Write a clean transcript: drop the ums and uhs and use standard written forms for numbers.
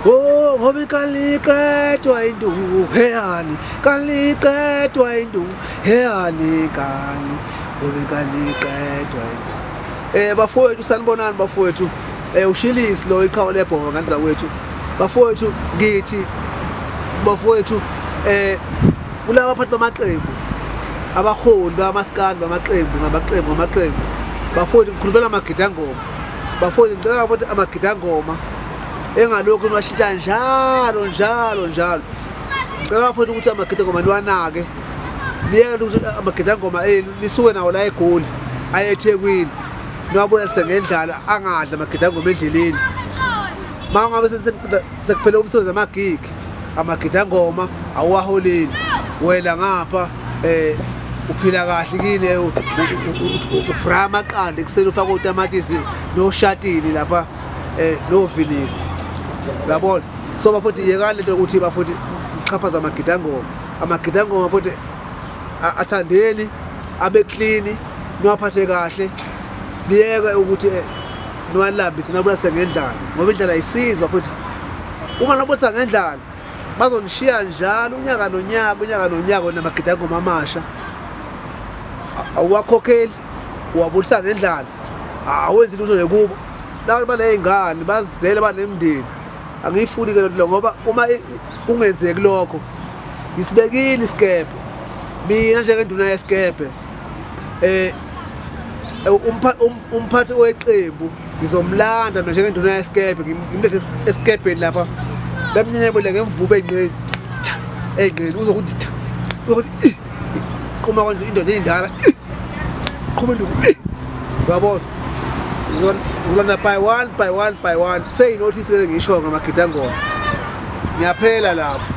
Oh, ngoba kaliqedwa induku heyani, kaliqedwa induku heyani kani, ngoba kaliqedwa induku. Bafowethu sanibonani bafowethu. Ushilisi lo iqhawe lebhonga ngane zakwethu. Bafowethu ngithi bafowethu kulaba baphathi bamaqembu abaholi bamaskandi bamaqembu ngamaqembu ngamaqembu bafowethu ngikhulumela amagidangoma bafowethu ngicela bafowethu amagidangoma engalokhu niwashintsha njalo njalo njalo ngicela bafowethu ukuthi amagidangoma niwanake niyeke ukuthi amagidangoma enu nisuke nawo la eGoli aye eThekwini niwabulalise ngendlala angadli amagidangoma endleleni ma ngabe sekuphele umsebenzi amagigi amagidangoma awuwaholeli wena ngapha uphila kahle kile ufraya amaqanda ekuseni ufake utamatisi noshatini lapha novinika uyabona. So bafuthi yekani lento ukuthi bafuthi uxhaphaza amagidangoma. Amagidangoma futhi athandeni abe clean niwaphathe kahle niyeke ukuthi niwalambise nabulase ngendlala ngoba indlala ayisizi bafuthi. Uma nabulasa ngendlala bazonishiya njalo unyaka nonyaka unyaka nonyaka namagidangoma amasha awuwakhokheli uwabulisa ngendlala awenzi lutho nje kubo. Laba baney'ngane bazele banemndeni angiyifuni ke lento ngoba uma kungenzeki lokho ngisibekile isikebhe mina njengenduna yesikebhe umphathi weqembu ngizomlanda mina njengenduna yesikebhe ngimlethe esikebheni lapha bemnyenyebele ngemvubu ey'nqeni ey'nqeni uzokuthi tha uzokuthi qhuma konje indoda eyindala qhuma induku uyabona. Ngizolanda by one by one by one seyinothisi ke ngisho ngamagidangoma ngiyaphela lapho.